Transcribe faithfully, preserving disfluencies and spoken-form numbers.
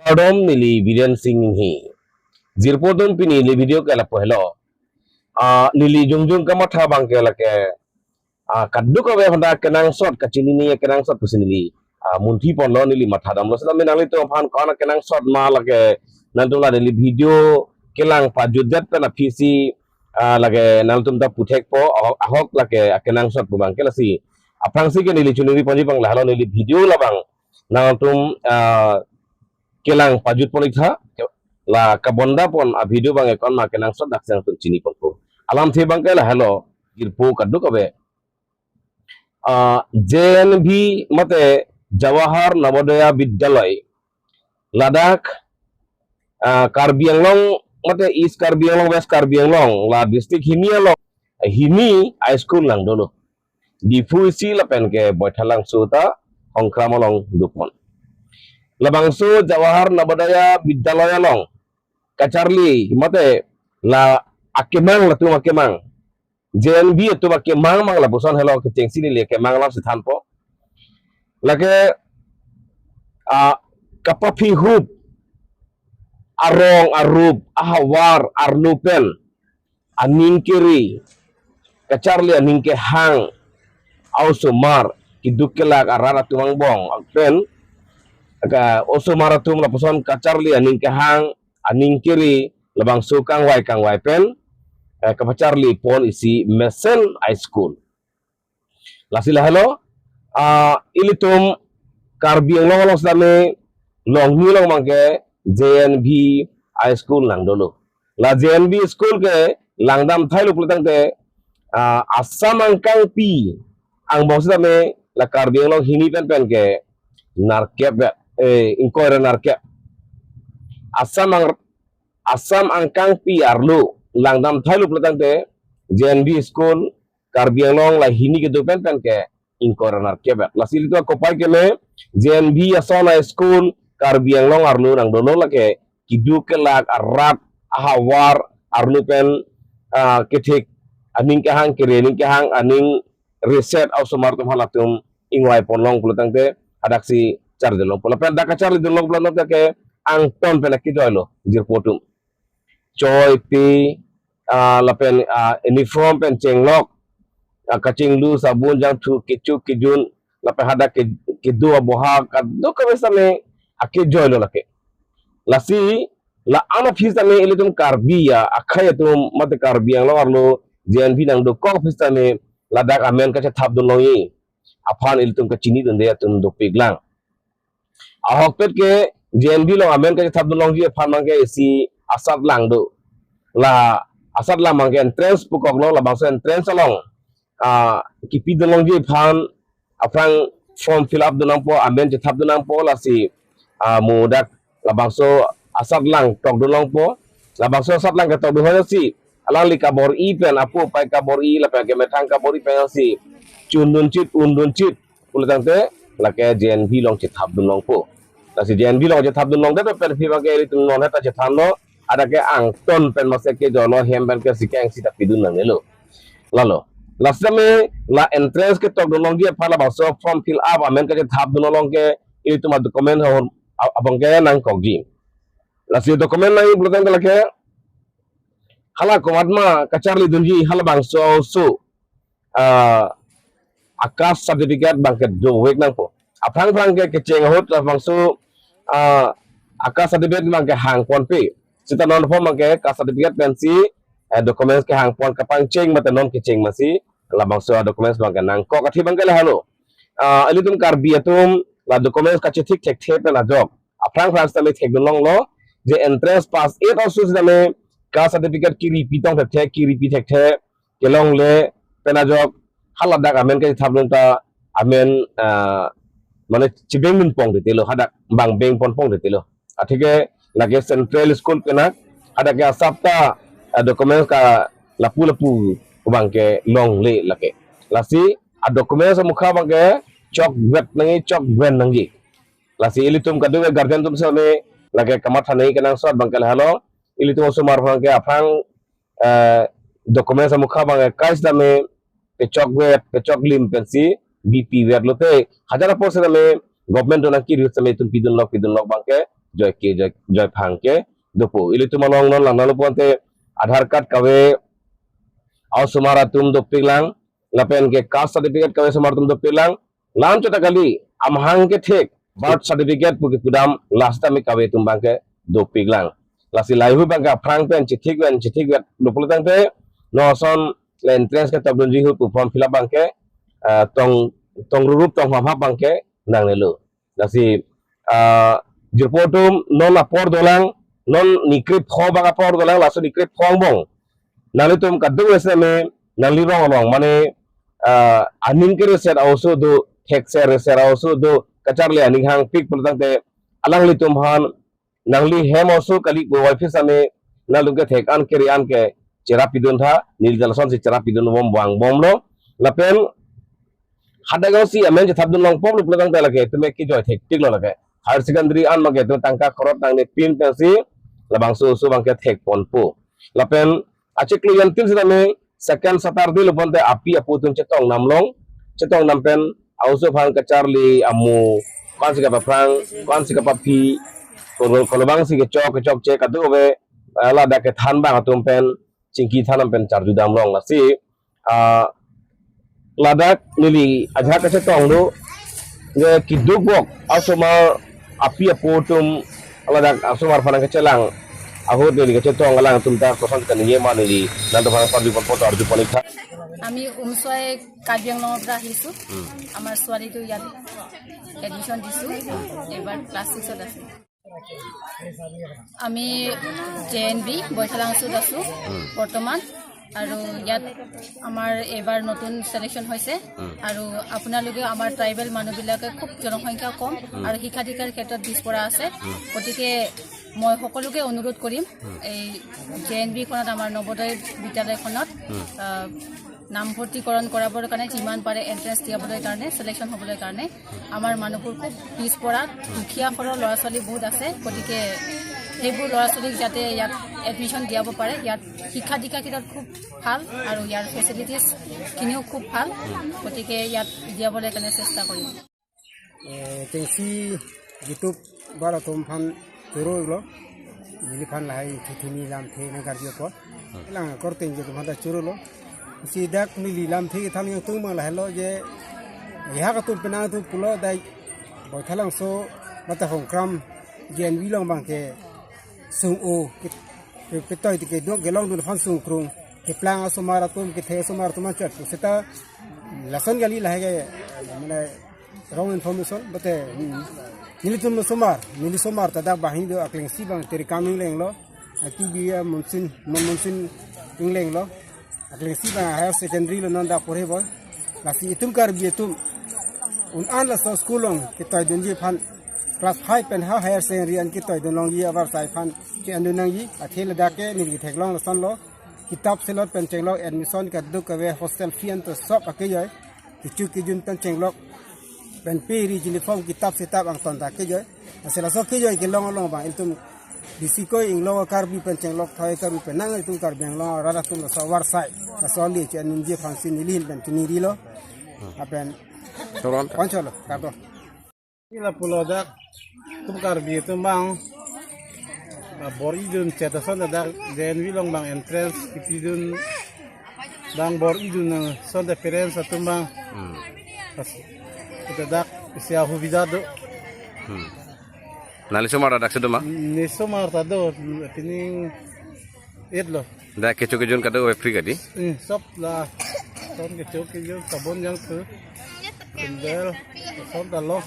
Kardom, neli Biren Singh Inghi. Jirpo atum, pini neli video ke lapu helo. Ah, neli jongjong kamatha abang ke lake, ah, kadokave aphanta kenangsot, kachinine kenangsot pusi neli, ah, munthi ponlo, neli matha damlo. Seta nanglitum aphan ko-an akenangsot ma lake, nangtum la neli video kelang pajutdet pen aphisi, ah, lake nangtum ta puthekpo, ahok, ahok lake akenangsot pu abang ke lasi. Aphrangsi ke neli chuningri ponji abang lahelo, neli video labang nangtum, ah, kelang pajut pon-iktha, la kabonda pon a-video abang ke ko-an ma kenangsot, daksi nangtum chini ponpo. Alamthe abang ke lahelo, jirpo kadokave. Ah, J N V mate Jawahar Navodaya Vidyalaya, ladak, ah, Karbi Anglong mate East Karbi Anglong, West Karbi Anglong, la district hini along, hini a-school nangdolo. Diphu isi lapen ke Baithalangso ta Hongkram along dopon. Labangso Jawahar Navodaya Vidyalaya along kacharli mate la akemang, latum akemang, J N V atum akemang mang lapuson helo, kechengsi neli akemang alam si thanpo. Lake, ah, kapaphihup arong arup ahavar arlo pen aning kere, kacharli aning kehang a-osomar, keduk kelak arat atum angbong pen, ka osomar atum lapuson kacharli aning kehang, aning kere, labangso kangvai kangvai pen, eh, kapacharli pon isi mesen a-school. Lasi lahelo, ah, ilitum Karbi Anglong along sitame Longni along abang ke J N V a-school nangdolo. La J N V school ke langdam thailo pulo tangte, ah, Assam angkangpi angbong sitame la Karbi Anglong hini pen pen ke nerkep ya, eh, ingkoi ra nerkep. Assam ang, Assam angkangpi arlo langdam thailo pulo tangte J N V school Karbi Anglong la hini kedo pen pen ke ingkoi ra nerkep ya. Lasi ilitum akopai keme, J N V ason a-school Karbi Anglong arlo nangdolo, lake keduk kelak arat ahavar arlo pen, ah, kethek aning kehang, kere aning kehang, aning reset a-osomar atum halatum ingvai ponlong pulo tangte hadaksi charli dunlongpo. Lapen dak kacharli dunlong pulo tangte ke angton pen akejoilo jirpo atum. Choi pe, ah, lapen, ah, uniform pen chenglok, ah, kachinglu, sabun, jangthu, kecho kejun, lapen hadak ke, kedo aboha kadokave sitame akejoilo lake. Lasi la-an aphi sitame ilitum Karbi ya, akhai atum mate Karbi Anglong arlo J N V nangdokok aphi sitame ladak amen kachethap dunlongji aphan ilitum kachini dunde atum dopiklang. Ahokpet ke J N V along amen kachethap dunlongji aphan abang ke isi asatlang do. La asatlang abang ke entrance pukoklo, labangso entrance along, ah, kipi dunlongji aphan aphrang form fill up dun nangpo, amen chethap dun nangpo, lasi, ah, mo dak labangso asatlang tok dunlongpo. Labangso asatlang ketok dun hoyasi alangli kabor-i pen, apo apai kabor-i lapen kemethang kabor-i pen si chun dunchit, un dunchit pulo tangte lake J N V along chethap dunlongpo. Lasi J N V along chethap dunlongdet pen aphi abang ke ilitum non heta chethanlo, hadak ke angton pen mase kejoilo, hem pen ke sikeng sita pidun nangnelo. Lalo, lasi tame la entrance ketok dunlongji aphan labangso form fill up amen kachethap dun along ke ilitum a-document ahor a-, abang ke nangkokji. Lasi document nangji pulo tangte lake hala komat ma kacharli dunji halabangso oso, ah, a-caste certificate abang ke dovek nangpo. Aphrang aphrang ke kecheng ahut labangso, ah, a-caste certificate abang ke hangponpe. Seta non form abang ke caste certificate pensi, eh, documents kehangpon kapangcheng mate non kecheng masi labangso documents abang ke nangkok, athi abang ke lahelo. Ah, ilitum Karbi atum la documents kachethik thekthe pen ajok aphrang aphrang sitame thek dunlonglo, je entrance pass eight also sitame caste certificate kiri pitong thekthe, kiri pi thekthe, kelongle pen ajok haladak amen kachethap dun ta amen, ah, mane chibeng dun pong detelo, hadak abang beng pon pong detelo. Atheke lake central school pen hadak ke asapta, ah, documents ke lapu lapu abang ke longle lake. Lasi a-documents amukha abang ke chokvet nangji, chokven nangji. Lasi ilitum kadokave guardian atum sitame lake kamatha nangji kenangsot abang ke lahelo. Ilitum osomar abang ke aphrang, eh, documents amukha abang ke kai sitame kechokvet, kechoklim pensi bipivet lote hajar apor sitame government atum nangkiri ahut sitame itum pidunlok, pidunlok abang ke joi ke joi, joi phang ke dopo. Ilitum along non lang nalo ponte Aadhaar card kave a-osomar atum dopiklang, lapen ke caste certificate kave osomar atum dopiklang, lam chota kali, amahang kethek, birth certificate pu kepudam, last time kave atum abang ke dopiklang. Lasi laheihui abang ke aphrang pen chethek pen chethek pen dopo tangte, non ason le entrance ketokdunji ahut pu form fill up abang ke, ah, tong, tong rurup tong hamhap abang ke nangnelo. Lasi, ah, jirpo atum non apor dolang, non ningkrepho abang apor dolang, laso ningkrepho angbong nanglitum kadokave seme nangli rong along, mane, ah, aning kereset a-oso do, thekser reser a-oso do, kacharli aning hangpik pulo tangte, alanglitum aphan nangli hem oso kali pu office ame nangli kethek an kere an ke cherap pidun tha, neli ta lasonsi cherap pidun bom vang bomlo. Lapen hadak jongsi amen chethapdun longpoklo pulo tangte lake itum ke kejoi thektiklo lake. Higher secondary an abang ke itum tangka crore nangne pin pensi labangso oso abang ke thekponpo. Lapen achiklo yantil sitame second Saturday lo ponte api apo atum chetong namlong, chetong nam pen a-oso aphan kacharli amo, ko-ansi kapaphrang, ko-ansi kapaphi, kolo, kolobangsi kechok kechokche kadokave, ah, ladak kethan abang atum pen chingki than nam pen charju damlong. Lasi, ah, ladak neli ajahak kachetong do, je keduk bok a-osomar api apo atum ladak a-osomar aphan nangkachelang ahut neli kachetong, alangtum ta koson kaningje ma neli nangtum aphan parju ponpo, arju pon-ik tha. আমি উমচুৱাই কাৰ্বি আংলঙৰ পৰা আহিছোঁ। আমাৰ ছোৱালীটো ইয়াত এডমিশ্যন দিছোঁ, এইবাৰ ক্লাছ ছিক্সত আছে। আমি জে এন ভি বৈঠালাংচুত আছোঁ বৰ্তমান। আৰু ইয়াত আমাৰ এইবাৰ নতুন ছিলেকশ্যন হৈছে। আৰু আপোনালোকেও, আমাৰ ট্ৰাইবেল মানুহবিলাকে খুব জনসংখ্যা কম আৰু শিক্ষাধিকাৰ ক্ষেত্ৰত পিছপৰা আছে। গতিকে মই সকলোকে অনুৰোধ কৰিম, এই জে এন ভিখনত, আমাৰ নৱোদয় বিদ্যালয়খনত, আহ, নামভৰ্তিকৰণ কৰাবৰ কাৰণে যিমান পাৰে এণ্ট্ৰেন্স দিয়াবলৈ কাৰণে, ছিলেকশ্যন হ'বলৈ কাৰণে। আমাৰ মানুহবোৰ খুব পিছপৰা, দুখীয়া ঘৰৰ ল'ৰা ছোৱালী বহুত আছে। গতিকে সেইবোৰ ল'ৰা ছোৱালীক যাতে ইয়াত এডমিশ্যন দিয়াব পাৰে, ইয়াত শিক্ষা দীক্ষা ক্ষেত্ৰত খুব ভাল আৰু ইয়াৰ ফেচিলিটিজখিনিও খুব ভাল। গতিকে ইয়াত দিয়াবলৈ কাৰণে চেষ্টা কৰিম। Eh, tengsi YouTube bar atum aphan choro lo. Neliphan lahai thithini lamthe nangkarjupo. Elang korte YouTube aphan ta chorolo. Si dak neli lamthe kethan jangtung abang lahelo je, ehak atum penang atum pulo dai Bauthalangsho mate Hongkram J N V along abang ke sung-o ke, ke, ketoi ti keduk kelongdun aphan sungkrung. Keplang asomar atum, kethe asomar atum anchet. Seta lason kali lahai ke, mane, wrong information, mate, hmm, nelitum osomar, neli osomar ta dak banghini do, aklengsi abang Terikam Engleng lo, akibi ya Monsoon, Mon Monsoon Engleng lo, aklengsi abang higher secondary lo non dak porhe boi. Lasi itum Karbi atum un-an laso school along ketoidunji aphan, class five pen ha higher secondary an ketoidun longji avarsai aphan ke-endun nangji, athe ladak ke neli ketheklong lason lo, kitap selot pen chenglok, admission kadokave, hostel fee an to sop akejoi, kecho kejun pen chenglok, pen pe ri uniform kitap setap angton ta kejoi. Lasi laso kejoi kelong along abang itum bisi koi inglong Karbi pen chenglok thoi Karbi pen nang itum Karbi Anglong arat atum laso avarsai, laso le che-endunji aphansi neli ahin pen chinirilo. Lapen Toron. Poncholo, kardom. Ila pulo dak itum Karbi atum abang, ah, bor-idun chet ason dak J N V along abang entrance kipidun abang bor-idun nang ason dak parents atum abang. Hmm. Pas kita dak isi ahubida do. Hmm. Nangli osomar dak si do ma? Neli osomar ta do, pining eight lo. Dak kecho kejun kadokave free kali? Hmm, sop la. Son kecho kejun, sabon jangthu, sandal, son ta lo.